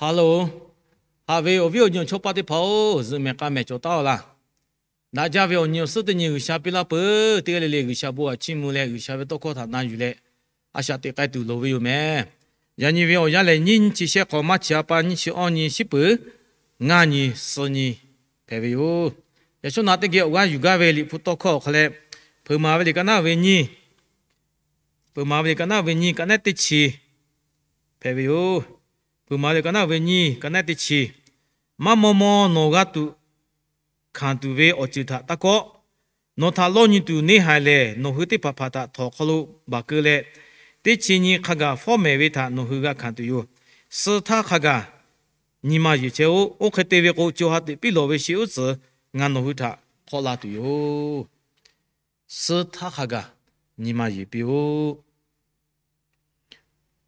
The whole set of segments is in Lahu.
Hello, haꞈ ve awˬ viˉ awˬ nyi awˬ chawˇ paˆ teˇ hpaˍ-oˬ, zuhꞈ mehˍ k'a mehˍ cawˬ taˉ-aw laˇ. Daꞈ jaˇ ve awˬ nyi awˬ suhˉ teˇ nyi G'uiˬsha piˇ laˇ peuˬ. Teˇ g'aˇ le le G'uiˬsha bon htaꞈ chiˇ mvuh leh G'uiˬsha ve tawˇ hkawˇ htaꞈ na yuˬ leh, a shaꞈ teꞈ k'ai tuˬ loˍ ve yoˬ mehˍ. Yaꞈ nyi ve awˬ yanˇ lehˬ, nyiˇ nyi chi shehˆ hk'awꞈ maˇ chi a pa nyiˇ chi awˇ nyi shiˉ peuˍ ngaˇ nyi suh nyi hpehꞈ ve yoˬ. Yaꞈ shawˉ naꞈ teˇ geh awˬ g'aˇ yuˬ gaˇ ve Liꞈ hpu tawˇ hkawˇ awˬ hk'aw leh, Hpeuꞈ maˍ ve liꞈ ka naˉ ve nyiˇ, Hpeuꞈ maˍ ve liꞈ ka naˉ ve nyiˇ ka naˉ teˇ chi hpehꞈ ve yoˬ. Hpeuꞈ maˍ ve liꞈ ka naˉ ve nyiˇ ka naˉ teˇ chi, Maˇ maw maw nawˬ g'a tuꞈ hkanˍ tuˬ ve awˬ ceuˬ htaꞈ taˇ kawˆ. Nawˬ htaꞈ lawˇ nyi tuˬ neˇ haiˬ lehˬ, nawˬ hui teˇ hpaˍ hpaˍ htaꞈ htawnˍ hk'aw lo baˬ keu leh, teˇ chi nyi hk'a gaˬ fawˉ mehˍ ve htaꞈ nawˬ hui g'a hkanˍ tuˬ yoˬ. Suh htaˇ hk'a gaˬ nyi ma yeˬ chehˇ-oˆ. Oˇ hk'e te ve k'o, co ha teꞈ piˇ lawˬ ve sheˍ uˉ tcuhˍ ngaˬ nawˬ hui htaꞈ hk'awˆ la tuˬ yoˬ. Suh htaˇ hk'a gaˬ nyi ma yeˬ piˇ-oˆ.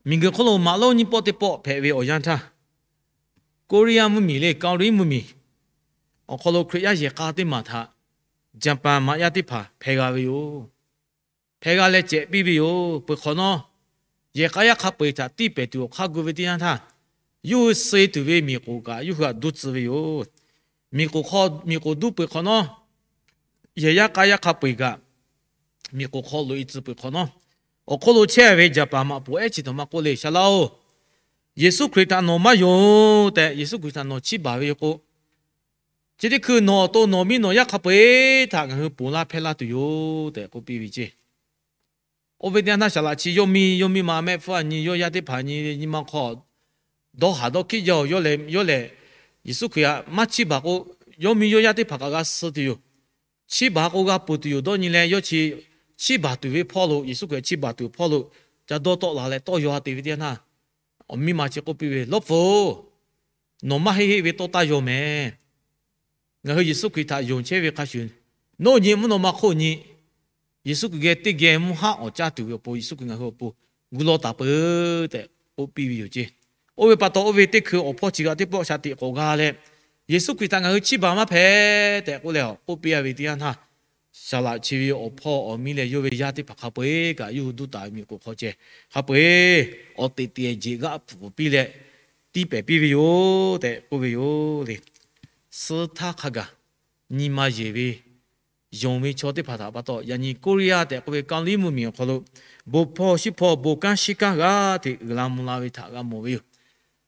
Miˬguiˬ hk'oˆ lo maꞈ lonˉ nyiˇ pawˆ teˇ pawˆ hpehꞈ ve awˬ yanˇ htaˇ, Koˇriˇyaˇ mvuhˇmiˬ le, Kawˇrenˉ mvuhˇmiˬ awˬ hk'aw lo Hkriꞈ yaˇ yehˬ k'a teˇ maˬ htaꞈ Jaˍpaˍ maꞈ yaˇ teˇ hpaˍ hpeh g'a ve yoˬ. Hpeh g'a leh cehꞈ piˇ ve yoˬ. Peuˬ hk'awꞈ nawˉ, yehˬ k'a yaˇ hk'a peu-eˬ htaꞈ tiˇ pehˍ tuˬ awˬ hk'aˇ gu ve teˇ yanˇ htaˇ, yawˇ hui suh tuˬ ve miˬ k'oˍ kaꞈ yawˇ hui htaꞈ duˇ tcuh ve yoˬ. Miˬ k'oˍ hk'aw, miˬ k'oˍ duˇ peuˬ hk'awꞈ nawˉ, yehˬ yaˇ k'a yaˇ hk'a peu-eˬ kaꞈ miˬ k'oˍ hk'aw loꞈ-e tcuh peuˬ hk'awꞈ nawˉ, awˬ hk'oˆ lo chehˇ ve Jaˍpaˍ maꞈ poˍ ehˉ chi htaꞈ maˇ k'oˆ le, Saˍ laꞈ-oˬ, Yeˍsuˆ Hkriꞈ htaꞈ nawˬ maˇ yonˍ tehꞈ, Yeˍsuˆ Hkriꞈ htaꞈ nawˬ chiˇ baˬ ve yoˬ k'o, chi teˇ hkui nawˬ awˬ to nawˬ miˇ nawˬ yaˇ hk'a peu-eˬ htaꞈ ngaˬ hui ponˬ laˇ hpehˇ laˇ tuˬ yoˬ tehꞈ k'oˆ piˇ ve ceˇ. Oˇ ve teˇ yanˇ htaˇ, saˍ laꞈ chi yawˇ miˇ, yawˇ miˇ ma mehˆ hpfuhˇ a nyi, yawˇ yaˇ teˇ hpaˍ nyi, nyi ma hk'aw dawˇ haˍ dawˇ hkiˆ jaˇ-oˬ. Yawˇ lehˬ, yawˇ lehˬ Yeˍsuˆ Hkriꞈ htaꞈ maˇ chiˇ baˬ k'o, yawˇ miˇ yawˇ yaˇ teˇ hpaˍ kaꞈ g'a suh tuˬ yoˬ. Chiˇ baˬ k'o g'a ponˬ tuˬ yoˬ dawˇ nyi leh, yawˇ chi chiˇ baˬ tuˬ ve hpawˇ lo, Yeˍsuˆ Hkriꞈ chiˇ baˬ tuˬ hpawˇ lo ca dawˇ tawˆ la leh tawˇ yaw ha te ve teˇ yanˇ htaˇ, awˬ miˇ ma chi k'oˆ piˇ ve, Lawˇpfuhˍ-oˬ, nawˬ maˇ heˆ heˆ ve tawˇ taˇ yaw mehˍ. Ngaˬ hui Yeˍsuˆ Hkriꞈ htaꞈ yonˍ chehˇ ve hk'a shuˍ, nawˬ nyi mvuhˇ naw ma hk'oˆ nyi Yeˍsuˆ Hkriꞈ geh teˇ geh mvuhˇ haˉ awˬ caˇ tuˬ ve awˬ pon Yeˍsuˆ Hkriꞈ ngaˬ hui awˬ pon gu law taˍ peuˬ tehꞈ k'oˆ piˇ ve yoˬ ceˇ. Oˇ ve pa taw, oˇ ve teˇ hkui awˬ hpawˇ chi g'aꞈ teˇ pawˆ shaˍ tiꞈ k'awꞈ g'a leh, Yeˍsuˆ Hkriꞈ htaꞈ ngaˬ hui chiˇ baˬ maˇ hpehꞈ tehꞈ k'oˆ leh awˬ k'oˆ piˇ a ve teˇ yanˇ htaˇ, saˍ laꞈ chi ve awˬ hpawˇ awˬ miˇ leh yawˇ ve yaˇ teˇ hpaˍ hk'a peu-eˬ kaꞈ yawˇ hui duˇ taˍ ve miˬ k'oˍ hk'aw ceh hk'a peu-eˬ awˬ teꞈ teꞈ jeˬ g'aˆ pfuhˍ piˇ leh tiˇ pehˍ piˇ ve yoˬ tehꞈ k'oˆ ve yoˬ le. Suh htaˇ hk'a gaˬ nyi ma yeˬ ve yonˍ ve chaw teˇ hpaˍ htaꞈ pa taw, yaꞈ nyi Koˇriˇyaˇ tehꞈ k'oˆ ve Kawˇrenˉ mvuhˇmiˬ awˬ hk'aw lo bon hpawˇ shiˉ hpawˇ bon kanˉ shiˉ kanˉ g'aˇ hteꞈ uiˍ la mvuh la ve htaꞈ g'a mawˬ ve yoˬ.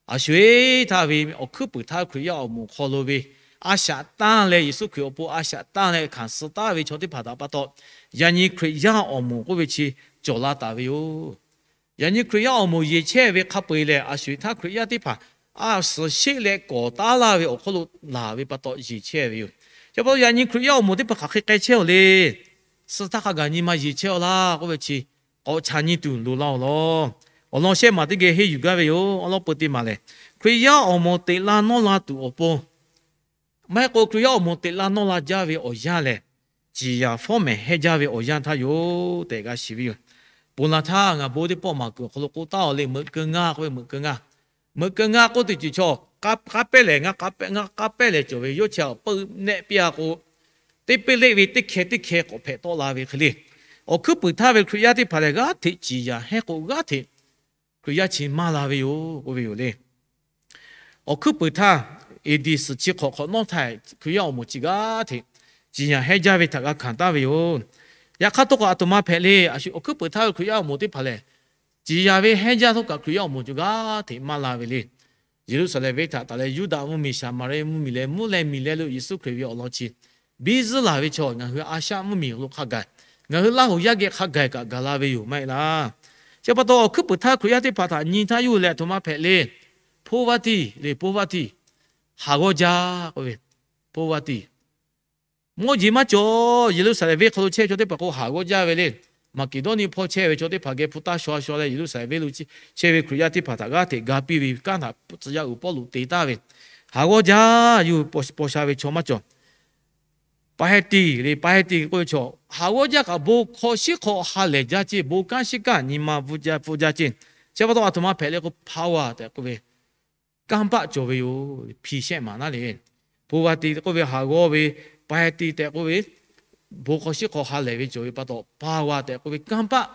A sho-eˬ htaˇ ve awˬ hkuiˉ puiˍ htaˇ Hkriꞈ yaˇ awˬ moˍ hk'aw lo ve a shaꞈ tanˇ leh, Yeˍsuˆ Hkriꞈ awˬ pon a shaꞈ tanˇ leh hkanˍ suh taˍ ve chaw teˇ hpaˍ htaꞈ pa taw, yaꞈ nyi Hkriꞈ yaˇ awˬ moˍ k'oˆ ve chi cawˬ la taˍ ve yoˬ. Yaꞈ nyi Hkriꞈ yaˇ awˬ moˍ yeˬ chehˇ ve hk'a peu-eˬ lehˬ, a sho-eˬ htaˇ Hkriꞈ yaˇ teˇ hpaˍ a suhˍ sheˆ leh kawˍ taˉ laˇ ve awˬ hk'oˆ lo laˬ ve pa taw yeˬ chehˇ ve yoˬ. Chi pa taw yaꞈ nyi Hkriꞈ yaˇ awˬ moˍ teˇ hpaˍ hk'aˬ hk'e k'ai chehˇ-oˬ le. Suh htaˇ hk'a gaˬ nyi ma yeˬ chehˇ-aw laˇ k'oˆ ve chi k'awꞈ chaꞈ nyi tuˬ loˍ laˇ-oˬ law. Awˬ lawn shehˆ maˬ teˇ geh henˇ yuˬ gaˇ ve yoˬ. Awˬ lawn peu teˇ maˬ lehˬ, Hkriꞈ yaˇ awˬ moˍ teꞈ la nawˇ la tuˬ awˬ pon, maˇ heˆ k'o Hkriꞈ yaˇ awˬ moˍ teꞈ la nawˇ la jaˇ ve awˬ yanˇ lehˬ, ciˍ yanˍ fawˉ mehˍ hehnˇ jaˇ ve awˬ yanˇ htaˇ yoˬ tehꞈ g'a shiˍ ve yoˬ. Ponˬ laˬ htaˇ ngaˬ bon teˇ pawˆ maˍ kuiˬ awˬ hk'aw lo k'oˆ taˍ-oˬ le, meuꞈ keu ngaˇ k'oˆ ve meuꞈ keu ngaˇ, meuꞈ keu ngaˇ k'oˆ tuˬ ceuˬ chaw k'a pehˉ lehˬ, ngaˇ k'a pehˉ lehˬ cawˬ ve yawˇ chi awˬ peuˆ nehˆ piˇ-a k'o, teˇ peˇ leˆ ve teˇ hkeh teˇ hkeh k'awꞈ hpehꞈ tawˆ la ve hk'e le. Awˬ hkuiˉ puiˍ htaˇ ve Hkriꞈ yaˇ teˇ hpaˍ lehˬ, g'aˇ hteꞈ ciˍ yanˍ hehnˇ k'o g'aˇ hteꞈ Hkriꞈ yaˇ chi maˇ la ve yoˬ k'oˆ ve yoˬ le. Awˬ hkuiˉ puiˍ htaˇ, A D suhˍ chi hk'awꞈ hk'awꞈ nawˉ htaˇ Hkriꞈ yaˇ awˬ moˍ chi g'aˇ hteꞈ ciˍ yanˍ hehnˇ jaˇ ve htaꞈ g'a hkanˍ taˍ ve yoˬ. Yaꞈ hk'aˇ htawˇ kaꞈ aˬ htoꞈ ma hpehꞈ le. A shu awˬ hkuiˉ puiˍ htaˇ ve Hkriꞈ yaˇ awˬ moˍ teˇ hpaˍ lehˬ, ciˍ yanˍ ve hehnˇ jaˇ htawˇ kaꞈ Hkriꞈ yaˇ awˬ moˍ cawˬ g'aˇ hteꞈ maˇ la ve le. Yeˍruˆsaˍlehnˍ venˇ htaꞈ taˍ leh Yuˇdaꞈ mvuhˇmiˬ, Saˍmaˍriˆ mvuhˇmiˬ leh mvuhˇ leh miˬ leh lo Yeˍsuˆ Hkriꞈ ve awˬ lawn chi biˇ zuhˆ laˬ ve chaw ngaˬ hui a shaˆ mvuhˇmiˬ lo hk'a gaˬ, ngaˬ hui Laˇ hoꞈ yaˇ geh hk'a gaˬ kaꞈ gaˬ la ve yoˬ maˇ heˆ laˇ. Chi pa taw awˬ hkuiˉ puiˍ htaˇ Hkriꞈ yaˇ teˇ hpaˍ htaꞈ nyi htaˇ yawˇ hui lehˬ aˬ htoꞈ ma hpehꞈ le. Poverty le, poverty, haˍ g'awˇ jaˇ k'oˆ ve, poverty, mawˇ jeˬ maˇ cawˬ. Yeˍruˆsaˍlehnˍ venˇ hk'aw lo chehˇ ve chaw teˇ hpaˍ k'o haˍ g'awˇ jaˇ ve le. Maˍkeˍdawˇniˆ hpawˇ chehˇ ve chaw teˇ hpaˍ geh hpu taˇ shaw a shaw leh Yeˍruˆsaˍlehnˍ venˇ lo chehˇ ve Hkriꞈ yaˇ teˇ hpaˍ htaꞈ g'aˇ hteꞈ ga piˇ ve kanˉ htaꞈ tcuh yaˇ uiˍ Pawˇluꞈ te taˍ ve, haˍ g'awˇ jaˇ, yawˇ hui paw sha ve chaw maˇ cawˬ. Paˍhehˍtiˍ le, paˍhehˍtiˍ k'oˆ ve chaw, haˍ g'awˇ jaˇ kaꞈ bon hk'aw shiˉ hk'aw ha lehˬ jaˇ ceˇ, bon kanˉ shiˉ kanˉ nyi ma pfuhˇ jaˇ ceˇ. Chi pa taw aˬ htoꞈ ma hpehꞈ le k'o, power tehꞈ k'oˆ ve kanˇ paˆ cawˬ ve yoˬ. Hpiˍ shehˆ maˍ naˉ le, poverty k'oˆ ve haˍ g'awˇ ve, paˍhehˍtiˍ tehꞈ k'oˆ ve bon hk'aw shiˉ hk'aw ha lehˬ ve cawˬ ve pa taw, power tehꞈ k'oˆ ve kanˇ paˆ,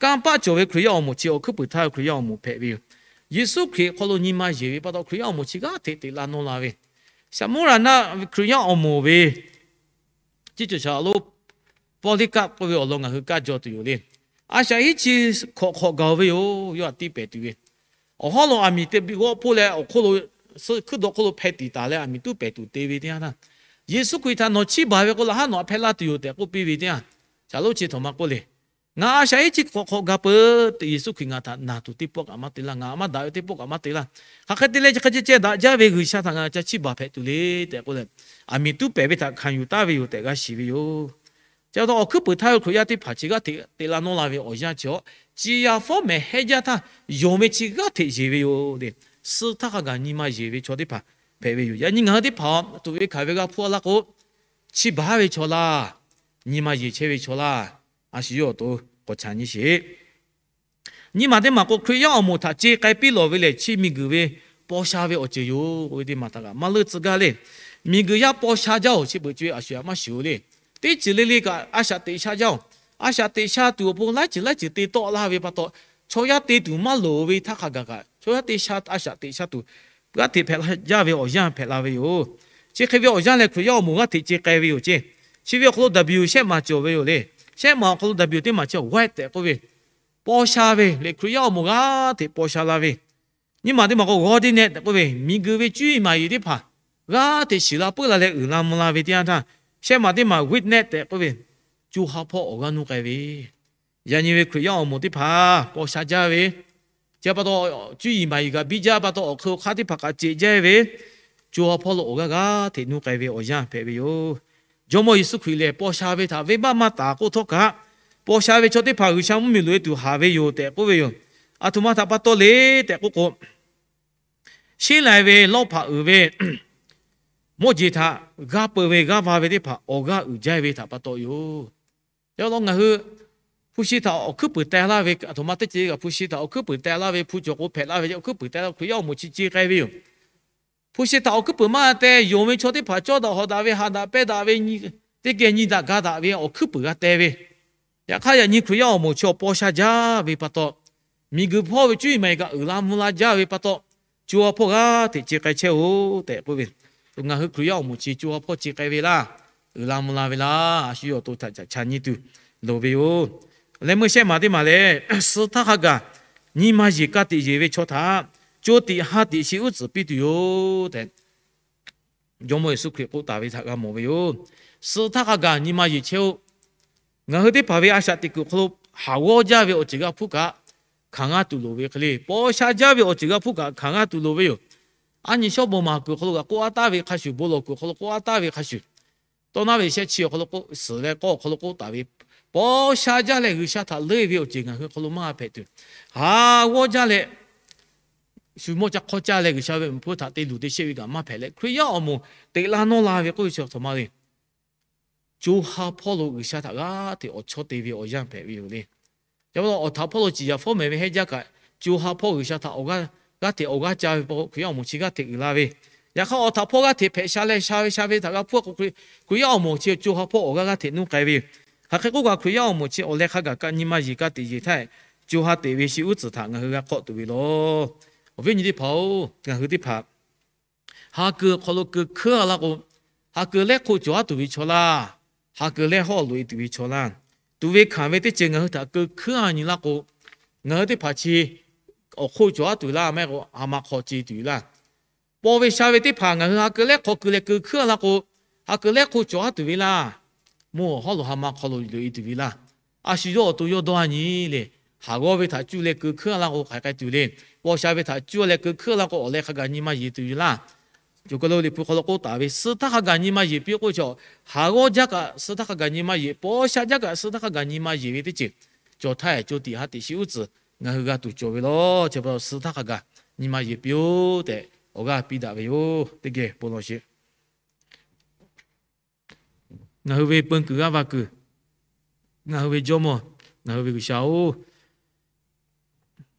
kanˇ paˆ cawˬ ve Hkriꞈ yaˇ awˬ moˍ chi awˬ hkuiˉ puiˍ htaˇ ve Hkriꞈ yaˇ awˬ moˍ hpehꞈ ve yoˬ. Yeˍsuˆ Hkriꞈ hk'aw lo nyi ma yeˬ ve pa taw, Hkriꞈ yaˇ awˬ moˍ chi g'aˇ hteꞈ teꞈ la nawˇ la ve, Saˍmoˉraˍnaˆ Hkriꞈ yaˇ awˬ moˍ ve ciˇ cawˬ shaˍ lo Pawˇliˇkaˆ k'oˆ ve awˬ lawn ngaˬ hui kaˇ jaw tuˬ yoˬ le. A shaꞈ hiˉ chi hk'awꞈ hk'awꞈ gaˬ ve yoˬ. Yawˇ htaꞈ tiˇ pehˍ tuˬ ve, awˬ hawˉ lo aˬ miˍ teˇ g'awˆ hpoˆ leh awˬ hk'oˆ lo, suhˆ hkuiˉ dawˬ hk'oˆ lo hpeh tiˍ taˍ leh aˬ miˍ tuˉ pehˍ tuˬ te ve teˇ yanˇ htaˇ, Yeˍsuˆ Hkriꞈ htaꞈ nawˬ chiˇ baˬ ve k'o, laꞈ haˉ nawˬ htaꞈ hpehˇ laˇ tuˬ yoˬ tehꞈ k'oˆ piˇ ve teˇ yanˇ, Shaˍlonˉ chi htaꞈ ma k'oˆ le, Ngaˬ a shaꞈ hiˉ chi hk'awꞈ hk'awꞈ gaˬ peuˬ tehꞈ Yeˍsuˆ Hkriꞈ ngaˬ htaꞈ naˬ tuˬ teˇ pawˆ kaꞈ maˇ te laˇ. Ngaˬ maˇ daꞈ ve teˇ pawˆ kaꞈ maˇ te laˇ. Hk'aˬ hk'e te leh chi hk'e ceh ceh daꞈ jaˇ ve G'uiˬsha htaꞈ ngaˬ ca chiˇ baˬ hpehꞈ tuˬ le tehꞈ k'oˆ leh, aˬ miˍ tuˉ pehˍ ve htaꞈ hkanˍ yuˬ taˍ ve yoˬ tehꞈ g'a shiˍ ve yoˬ. Chi pa taw awˬ hkuiˉ puiˍ htaˇ ve Hkriꞈ yaˇ teˇ hpaˍ chi g'aˇ hteꞈ teꞈ la nawˇ la ve awˬ yanˇ chi awˬ, ciˍ yaˍ fawˉ mehˍ hehˉ jaˇ htaˇ, yonˍ ve chi g'aˇ hteꞈ yeˬ ve yoˬ le. Suh htaˇ hk'a gaˬ nyi ma yeˬ ve chaw teˇ hpaˍ hpehꞈ ve yoˬ. Yaꞈ nyi ngaˬ hui teˇ hpaˍ tuꞈ ve hkanˍ ve g'a hpuˇ a laˇ k'o, chiˇ baˬ ve chaw laˇ, nyi ma yeˬ chehˇ ve chaw laˇ, a shu yawˇ awˬ to k'awꞈ chaꞈ nyi sheˍ. Nyiˇ maˬ teˇ maˬ k'o, Hkriꞈ yaˇ awˬ moˍ htaꞈ ce k'ai piˇ lawˬ ve lehˬ, chi miˬguiˬ ve paw sha ve awˬ ceuˬ yoˬ k'oˆ ve teˇ maˬ htaꞈ kaꞈ maˇ leuˆ tcuh gaˇ le. Miˬguiˬ yaˇ paw sha jaˇ-oˬ, chi beuꞈ co e a shu htaꞈ maˇ shiˍ-oˬ le. Teˇ ceuˬ le le kaꞈ a shaꞈ teꞈ sha jaˇ-oˬ. A shaꞈ teꞈ sha tuˬ awˬ pon laiˉ ceuˬ laiˉ ceuˬ te tawˆ laˇ ve pa taw, chaw yaˇ te tuˬ maˇ loˍ ve htaˇ hk'a gaˬ kaꞈ, chaw yaˇ te sha, a shaꞈ teꞈ sha tuˬ g'aˇ hteꞈ hpehꞈ la jaˇ ve awˬ yanˇ hpehꞈ la ve yoˬ. Chi hk'e ve awˬ yanˇ lehˬ, Hkriꞈ yaˇ awˬ moˍ g'aˇ hteꞈ ce k'ai ve yoˬ ceˇ. Chi ve awˬ hk'aw lo W shehˆ maˬ cawˬ ve yoˬ le. Shehˆ maˬ awˬ hk'aw lo W teˇ maˬ chi white tehꞈ k'oˆ ve, paw sha ve le, Hkriꞈ yaˇ awˬ moˍ g'aˇ hteꞈ paw sha la ve. Nyiˇ maˬ teˇ maˬ k'o, g'awˇ deˇ nehˆ tehꞈ k'oˆ ve, miˬguiˬ ve cuˇ yiˍ maˍ yiˍ teˇ hpaˍ g'aˇ hteꞈ shiˍ la puiˉ la leh uiˍ la mvuh la ve teˇ yanˇ htaˇ, shehˆ maˬ teˇ maˬ witness tehꞈ k'oˆ ve, co ha hpawˇ awˬ g'aˇ nuˇ k'ai ve, yaꞈ nyi ve Hkriꞈ yaˇ awˬ moˍ teˇ hpaˍ paw sha jaˇ ve, chi pa taw cuˇ yiˍ maˍ yiˍ kaꞈ biˇ jaˇ pa taw, awˬ hk'eun awˬ hk'aˇ teˇ hpaˍ kaꞈ ceꞈ jaˇ ve, co ha hpawˇ lo awˬ g'aˇ g'aˇ hteꞈ nuˇ k'ai ve awˬ yanˇ hpehꞈ ve yoˬ. Jawˇmawˇ Yeˍsuˆ Hkriꞈ lehˬ, paw sha ve htaꞈ venˇbaˆ maˇ taˍ k'oˆ htawˇ kaꞈ, paw sha ve chaw teˇ hpaˍ G'uiˬsha mvuhˇmiˬ loꞈ e tuˬ haꞈ ve yoˬ tehꞈ k'oˆ ve yoˬ. Aˬ htoꞈ ma htaꞈ pa taw le tehꞈ k'oˆ k'o, sheˉ lai ve lawˇ hpaꞈ uiˍ ve mawˇ jeˬ htaꞈ g'aˇ peu ve g'aˇ va ve teˇ hpaˍ awˬ g'aˇ uiˍ jaˇ ve htaꞈ pa taw yoˬ. Yaꞈ law ngaˬ hui hpu shi htaꞈ awˬ hkuiˉ puiˍ teh laˇ ve, aˬ htoꞈ ma teˇ ceuˬ kaꞈ hpu shi htaꞈ awˬ hkuiˉ puiˍ teh laˇ ve, hpu cawˬ k'o hpehꞈ laˇ ve awˬ hkuiˉ puiˍ teh laˇ, Hkriꞈ yaˇ awˬ moˍ chi ce k'ai ve yoˬ. Hpu shi htaꞈ awˬ hkuiˉ puiˍ maˇ teh, yonˍ ve chaw teˇ hpaˍ cawˇ daꞈ hawˍ daꞈ ve, haꞈ daꞈ pehnˇ daꞈ ve, teˇ geh nyi daꞈ ga daꞈ ve awˬ hkuiˉ puiˍ g'a teh ve. Yaꞈ hk'aˇ, yaꞈ nyi Hkriꞈ yaˇ awˬ moˍ chi awˬ paw sha jaˇ ve pa taw, miˬguiˬ hpawˇ ve cuˇ yiˍ maˍ yiˍ kaꞈ uiˍ la mvuh la jaˇ ve pa taw, co ha hpawˇ g'aˇ hteꞈ ce k'ai chehˇ-oˆ tehꞈ k'oˆ ve, ngaˬ hui Hkriꞈ yaˇ awˬ moˍ chi co ha hpawˇ ce k'ai ve laˇ, uiˍ la mvuh la ve laˇ, a shu yawˇ awˬ to htaꞈ ca nyi tuˬ loˍ ve yoˬ. Leh meuˇ shehˆ maˬ teˇ maˬ lehˬ, suh htaˇ hk'a gaˬ nyi ma yeˬ ka tiꞈ yeˬ ve chaw htaꞈ co tiꞈ ha tiꞈ shi uˉ tcuhˍ piˇ tuˬ yoˬ tehꞈ, Jawˇmawˇ Yeˍsuˆ Hkriꞈ k'oˆ taˍ ve htaꞈ g'a mawˬ ve yoˬ. Suh htaˇ hk'a gaˬ nyi ma yeˬ chehˇ-oˆ. Ngaˬ hui teˇ hpaˍ ve a shaꞈ teꞈ kuiˬ awˬ hk'aw lo haˍ g'awˇ jaˇ ve awˬ ceuˬ g'a hpuˇ kaꞈ, hkanˍ g'aˇ tuˬ loˍ ve hk'e le, paw sha jaˇ ve awˬ ceuˬ g'a hpuˇ kaꞈ hkanˍ g'aˇ tuˬ loˍ ve yoˬ. A nyi shawˉ bon maˬ kuiˬ awˬ hk'aw lo kaꞈ k'oˆ a taˍ ve hk'a shuˍ, bon lawˬ kuiˬ awˬ hk'aw lo k'oˆ a taˍ ve hk'a shuˍ, tawˇ naˉ ve shehˆ chi awˬ hk'aw lo k'oˆ, suhˍ leh k'awˇ awˬ hk'aw lo k'oˆ taˍ ve, paw sha jaˇ leh G'uiˬsha htaꞈ leuˆ ve awˬ ceuˬ ngaˬ hui hk'aw lo maˇ g'a hpehꞈ tuˬ, haˍ g'awˇ jaˇ leh shu mawˇ ca hk'awˇ caˇ leh G'uiˬsha ve awˬ meꞈ awˬ hponˇ htaꞈ te luˬ te sheˆ ve kaꞈ maˇ hpehꞈ leh, Hkriꞈ yaˇ awˬ moˍ teꞈ la nawˇ la ve k'oˆ ve chi aˬ htoꞈ ma le. Co ha hpawˇ lo G'uiˬsha htaꞈ g'aˇ hteꞈ awˬ chawˇ te ve awˬ yanˇ hpehꞈ ve yoˬ le. Yaꞈ hk'aˇ, awˬ htaꞈ hpawˇ lo ciˍ yaˍ fawˉ mehˍ ve hehnˇ jaˇ kaꞈ, co ha hpawˇ G'uiˬsha htaꞈ awˬ g'aˇ, g'aˇ hteꞈ awˬ g'aˇ ca ve pa k'o, Hkriꞈ yaˇ awˬ moˍ chi g'aˇ hteꞈ uiˍ la ve. Yaꞈ hk'aˇ, awˬ htaꞈ hpawˇ g'aˇ hteꞈ hpehꞈ sha leh sha ve sha ve htaꞈ g'a hpuˇ a k'o, Hkriꞈ yaˇ awˬ moˍ chi co ha hpawˇ awˬ g'aˇ g'aˇ hteꞈ nuˇ k'ai ve yoˬ. Hk'aˬ hk'e k'oˆ kaꞈ, Hkriꞈ yaˇ awˬ moˍ chi awˬ leh hk'a gaˬ kaꞈ nyi ma yeˬ ka tiꞈ yeˬ htaˇ, co ha teꞈ ve shi uˉ tcuhˍ htaꞈ ngaˬ hui g'a hk'awˆ tuˬ ve laˬ. Awˬ viˉ nyi teˇ hpaˍ-oˬ, ngaˬ hui teˇ hpaˍ ha kuiˬ awˬ hk'aw lo keu hkuiˉ a laˇ k'o, ha kuiˬ lehˉ hk'oˆ cawˬ a tuˬ ve chaw laˇ, ha kuiˬ lehˉ hawˉ loꞈ e tuˬ ve chaw laˇ, tuˬ ve hkanˍ ve teˇ ceuˬ ngaˬ hui htaꞈ keu hkuiˉ a nyi laˇ k'o, ngaˬ hui teˇ hpaˍ chi awˬ hk'oˆ cawˬ a tuˬ ve laˇ, maˇ heˆ k'o ha ma hk'aw ce tuˬ ve laˇ. Paw ve sha ve teˇ hpaˍ ngaˬ hui ha kuiˬ lehˉ hk'aw keu leh keu hkuiˉ a laˇ k'o, ha kuiˬ lehˉ hk'oˆ cawˬ a tuˬ ve laˇ, mvuhˇ awˬ hawˉ lo ha ma hk'aw lo loꞈ e tuˬ ve laˇ, a shu yawˇ awˬ to yawˇ dawˇ a nyi le. Haˍ g'awˇ ve htaꞈ cuˇ leh keu hkuiˉ a laˇ k'o, hk'aˬ hk'e k'ai tuˬ le. Paw sha ve htaꞈ cuˇ leh keu hkuiˉ a laˇ k'o, awˬ leh hk'a gaˬ nyi ma yeˬ tuˬ ve laˇ. Caˬ kaˬ lo Liꞈ hpu hk'aw lo k'oˆ taˍ ve, suh htaˇ hk'a gaˬ nyi ma yeˬ piˇ k'oˆ ve chaw, haˍ g'awˇ jaˇ kaꞈ suh htaˇ hk'a gaˬ nyi ma yeˬ, paw sha jaˇ kaꞈ suh htaˇ hk'a gaˬ nyi ma yeˬ ve teˇ ceuˬ cawˬ htaˇ, co tiꞈ ha tiꞈ shi uˉ tcuhˍ ngaˬ hui g'a tuˬ cawˬ ve laˬ. Chi pa taw suh htaˇ hk'a gaˬ nyi ma yeˬ piˇ-oˆ tehꞈ awˬ g'aˇ piˇ daꞈ ve yoˬ. Teˇ geh bon lawˬ sheˍ. Ngaˬ hui ve peun kuiˬ g'aˇ va kuiˬ, ngaˬ hui ve Jawˇmawˇ, ngaˬ hui ve G'uiˬsha-oˬ,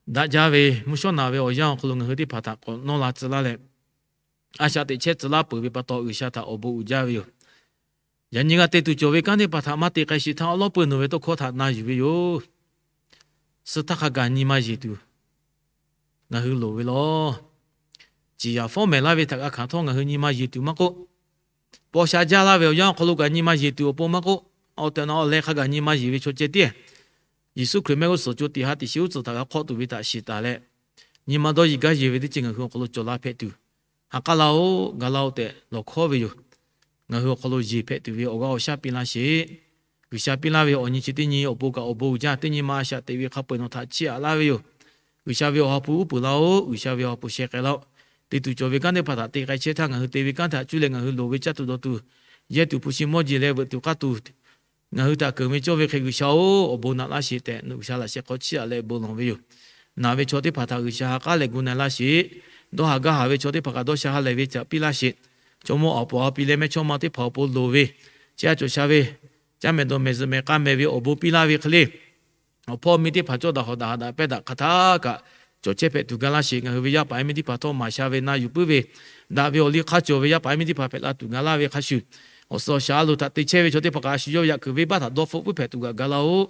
daꞈ jaˇ ve mvuhˇ shawˉ naꞈ ve awˬ yanˇ awˬ hk'aw lo ngaˬ hui teˇ hpaˍ htaꞈ k'awꞈ nawˇ la tcuh laˇ leh, a shaꞈ teꞈ chehˇ tcuh laˇ peuˬ ve pa taw, G'uiˬsha htaꞈ awˬ bon uiˍ jaˇ ve yoˬ. Yaꞈ nyi g'a te tuˬ cawˬ ve kanˉ teˇ hpaˍ htaꞈ maˇ te k'ai shiˍ htaˇ, awˉ lawˉ peuˬ nawˬ ve tawˇ hkawˇ htaꞈ na yuˬ ve yoˬ. Suh htaˇ hk'a gaˬ nyi ma yeˬ tuˬ, ngaˬ hui loˍ ve law. Ciˍ yanˍ fawˉ mehˍ laˇ ve htaꞈ g'a hkanˍ htawˇ ngaˬ hui nyi ma yeˬ tuˬ maˇ k'oˆ, paw sha jaˇ laˇ ve awˬ yanˇ awˬ hk'aw lo kaꞈ nyi ma yeˬ tuˬ awˬ pon maˇ k'oˆ, awˬ tehˬ awˬ na awˬ leh hk'a gaˬ nyi ma yeˬ ve chaw ceh tiˉ, Yeˍsuˆ Hkriꞈ mehˆ g'uˇ suhˍ co tiꞈ ha tiꞈ shi uˉ tcuhˍ htaꞈ g'a hk'awˆ tuˬ ve htaꞈ shiˍ taˍ leh, nyi ma dawˇ yeˬ gaˇ yeˬ ve teˇ ceuˬ ngaˬ hui awˬ hk'aw lo cawˬ la hpehꞈ tuˬ, ha k'aˉ laˇ-oˆ, ga laˇ-oˆ tehꞈ lawˬ hkawˉ ve yoˬ. Ngaˬ hui awˬ hk'aw lo yeˬ hpehꞈ tuˬ ve awˬ g'aˇ awˬ shaˉ piˇ laˇ sheˍ. G'uiˬsha piˇ laˇ ve awˬ nyi chi teˇ nyi awˬ pon kaꞈ awˬ bon uiˍ jaˇ. Teˇ nyi ma a shaꞈ teꞈ ve hk'a peu-eˬ nawˬ htaꞈ chiˇ aꞈ laˇ ve yoˬ. G'uiˬsha ve awˬ ha hpu uˉ peunˍ laˇ-oˆ. G'uiˬsha ve awˬ ha hpu sheh k'ai laˇ-oˆ. Te tuˬ cawˬ ve kanˉ teˇ hpaˍ htaꞈ te k'ai chehˇ htaˇ, ngaˬ hui te ve kanˉ htaꞈ cuˇ leh ngaˬ hui loˍ ve caˇ tuˬ dawˬ tuˬ, yehˇ tuˬ hpu shi mawˇ jeˬ leh veuꞈ tuˬ k'aˇ tuˬ, ngaˬ hui htaꞈ keunˍ ve cawˇ ve hk'e G'uiˬsha-oˬ, awˬ bon naꞈ laˇ sheˍ tehꞈ nawˬ G'uiˬsha laꞈ sheh hk'aw chiˇ aꞈ leh bon lawˬ ve yoˬ. Naˬ ve chaw teˇ hpaˍ htaꞈ G'uiˬsha ha k'aˉ leh gu na-e laˇ sheˍ. Dawˇ haˍ gaˇ haˍ ve chaw teˇ hpaˍ kaꞈ dawˇ sha ha lehˬ ve htaꞈ piˇ laˇ sheˍ. Chaw mawˇ awˬ pawˍ a pi leh mehˇchawˇma teˇ hpaˍ awˬ pon loˍ ve, chehˇ sha cawˬ sha ve, caˇ mehˍ dawˬ mehˍ zuhꞈ mehˍ k'aˇ mehˍ ve awˬ bon piˇ laˇ ve hk'e le, awˬ hpawˇ miˇ teˇ hpaˍ cawˇ daꞈ hawꞈ daꞈ haꞈ daꞈ pehˇ daꞈ hk'aˬ htaˇ kaꞈ cawˬ chehˇ hpehꞈ tuˬ ga laˇ sheˍ. Ngaˬ hui ve yaˇ paˍ yaˇ miˇ teˇ hpaˍ htawˇ maˍ sha ve na yuˬ puiˉ ve, daꞈ ve awˬ liˇ hk'aˇ cawˬ ve yaˇ paˍ yaˇ miˇ teˇ hpaˍ hpehꞈ la tuˬ ga laˇ ve hk'a shuˍ, awˬ suhˍ awˬ shaˍ a loˍ htaꞈ te chehˇ ve chaw teˇ hpaˍ kaꞈ a shu yawˇ ve yaꞈ kuiˬ venˇbaˆ htaꞈ dawˇ hpfuhˆ puiˉ hpehꞈ tuˬ kaꞈ ga laˇ-oˆ.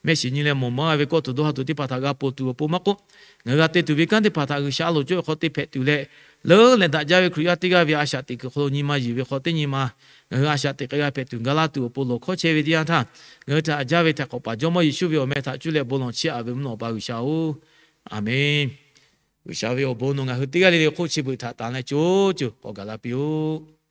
Mehˆ shiˍ nyi leh mawˬ maˇ g'a ve kawˇ tuˬ dawˇ ha tuˬ teˇ hpaˍ htaꞈ g'a ponˬ tuˬ awˬ pon maˇ k'oˆ, ngaˬ hui g'a te tuˬ ve kanˉ teˇ hpaˍ htaꞈ G'uiˬsha a loˍ cawˇ ve hk'aw te hpehꞈ tuˬ leh, leuˉ leh daꞈ jaˇ ve Hkriꞈ yaˇ teˇ g'aˇ ve a shaꞈ teꞈ kuiˬ hk'aw lo nyi ma yeˬ ve hk'aw teˇ nyi ma ngaˬ hui a shaꞈ teꞈ k'ai g'a hpehꞈ tuˬ ga laˇ tuˬ awˬ pon lawˬ hkawˉ chehˇ ve teˇ yanˇ htaˇ, ngaˬ hui htaꞈ haꞈ jaˇ ve htaꞈ k'awꞈ paˍ Jawˇmawˇ Yeˍsuˆ ve awˬ meh htaꞈ cuˇ leh bon lawˬ chiˇ aꞈ ve mvuhˇ naw Awˬ pa G'uiˬsha-oˬ, Aˍmenˍ. G'uiˬsha ve awˬ bon nawˬ ngaˬ hui teˇ g'aˇ le le hk'oˆ chi beuꞈ htaꞈ tanˬ leh co co k'awꞈ gaˬ la piˇ-oˆ.